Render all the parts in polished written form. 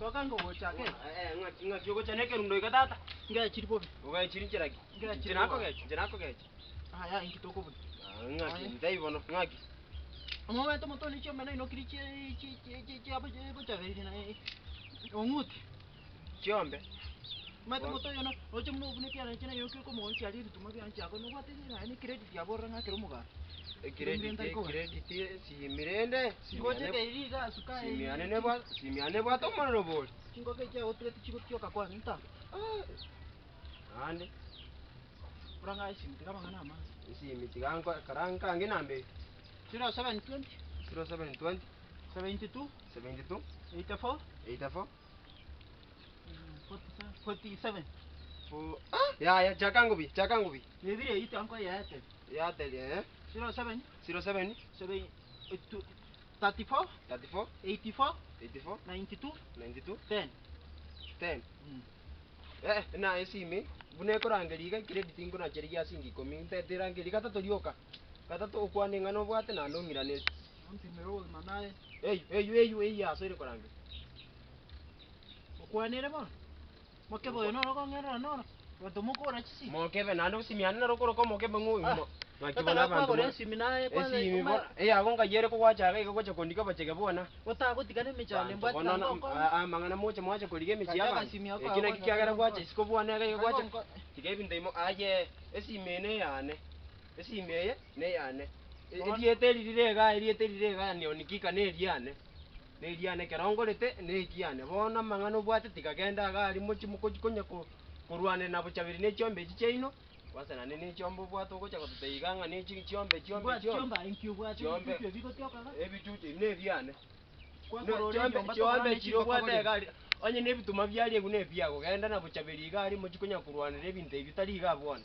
Soka ngogocha ake. Eh, ng'aki ng'aki ogocha na ekerundo iga tata? Ngechiri bobe. Ogechiri nchera ki? Ngechiri Inche bobe. nakogecha, inche nakogecha. Aya inki tokobuna? Ah, ng'aki Aye. ntebie bono, ng'aki? Omobete omotoni chiombe nainokiri chie chi chi chi chia bochabeiri na ong'uti. Chiombe. Omanyete omote oyo no oche buna obune kiane inche nainokire komogoria chiaria ebituma biane chiakwa nobwate naye ne credit yabo orore ng'akere omoganda. Ecredit ecredit esimi rende, esimi Ngochete yane eria iga asuka esimi yane nebwate esimi yane nebwate omorero bori. Chingoko echi chiagotigete chigotioka kwanza nta. Naende. Bora ng'a esimi tiga amang'ana amange. Esimi tiga nko kara nkange enamba eye. 0720. 0720. 72. 72. 84. 84. 47. Fo ah yaya chaka ngobi chaka ngobi. Yebire eyio tiga nkoe Airtel. Airtel eh. 07. 07. 7 34. 34. 84. 84. 92. 92. 10. 10. Eh, na esimi buna ekorangeria iga ecredit nkonacheria gia siringi ikomi ntete erangerie gatato rioka, gatato okwane ng'a nobwate naende ong'iranerie. Ompimere obogima naye. Eywo eywo eywo eywo yasoire korangeria. Okwanere bono, mokebe oyo noro okong'erera noro, abanto mokogora chisimi. Mokebe naende esimi yane naro okoroka omokebe ng'o Ah, mo naki totaka bono abanto kwagora more esimi naye kwanza esimi oma bono eyago nkai ere kogwacha iga iga gocha kondika obochege buna. Otagotiga na emechando Banto embwate bono nabo na okonye. amang'ana moche mwache korigia emechie Gacha y'abanto. agasimi ako Eki agwo naki kwanza kiagera kare gwacha nkoe. isiko bwane iga iga Kare gwacha nkoe. tiga ebinto imo aye esimi eye neyane, esimi eye neyane, Bono. erieta eri rire igaa erieta eri rire igaa nionikika neriane, neriane ekero ngorete nekiane. Bono amang'ana obwate tiga genda iga aria mochie mokochi konya ko korwanera na bochaberi ne chiombe echi chiaino, kwanza naende ne chiombe obwate ogocha gototebia iga ng'a ne chi chiombe chiombe Mbwate chiombe chiombe aye nki obwate chiombe ebichuchu ebi gotioka iga? ebichuchu ebi nebiane. Kwakora ore Chiombe enyomba chiombe tokora ne chiria chingoko obwate boremo. iga aria, onye na ebituma biaria buna ebiago, genda na bochaberi iga aria mochie konya korwanera ebinto ebio tari iga abwo.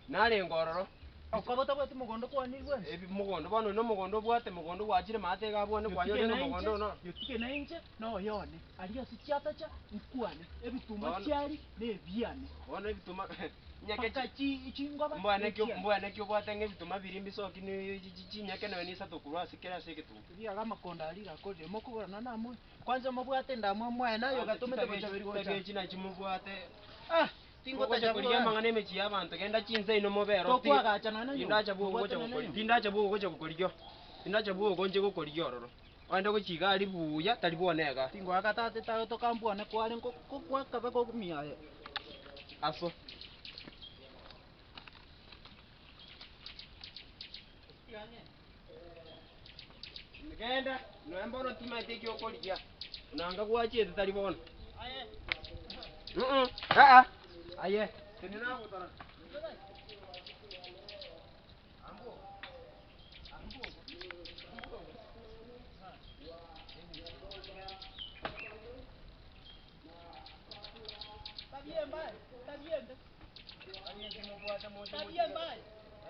Narenge ororo. Okaba otabwati mogondo kwanire bwensi. Ebi mogondo bono na omogondo obwate mogondo gwachire maate iga abwo one Yotige kwanyorire na ng'a inche, mogondo ono. yotige na inche, na oyone, aria ase chiatacha nkwane, ebituma Bono. chiaria nebiane. Bono ebituma nyake Mpaka chi chingoba mbwane ki nechiane. mbwane ki obwate ng'a ebituma biria mbisoki ni chinyake nonya na isato korwa ase kera ase egetuma. Riaga amakondo aria rigakorire mokogora nonya namwe, kwanza mobwate endamwamu aye naye ogatomete gochaberi gocha. Chitabia echi nachi mobwate. Ah! Mogocha Tingotacha korigia buna amang'ana emechie y'abanto, genda chinse inwe mobere otige. Tokwagacha nonya nyomba, Tindacha bwogo mobwate gocha nonya gokori nyomba. tindacha bwogo gocha gokorigia tindacha bwogo nche gokorigia ororo. Ogende gochia iga aria buya tari bwone igaa. Tingoaka tata etagotoka mbwane kware nko ko kwakabe kogumia aye. Aso. Genda, nonya mbono timaeti eki okorigia, nanga gwachiete tari bono. Mm aa, aye, tenena agwo torore.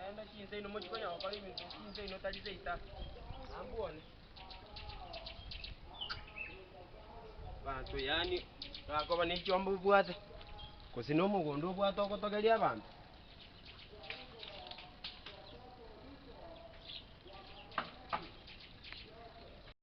Enda chinse ino mochie konya gokora ebinto chinse ino tari seita. Ambwone. Abanto yaani gakoba ne chiombe obwate, gose na omogondo obwate ogotogeria abanto.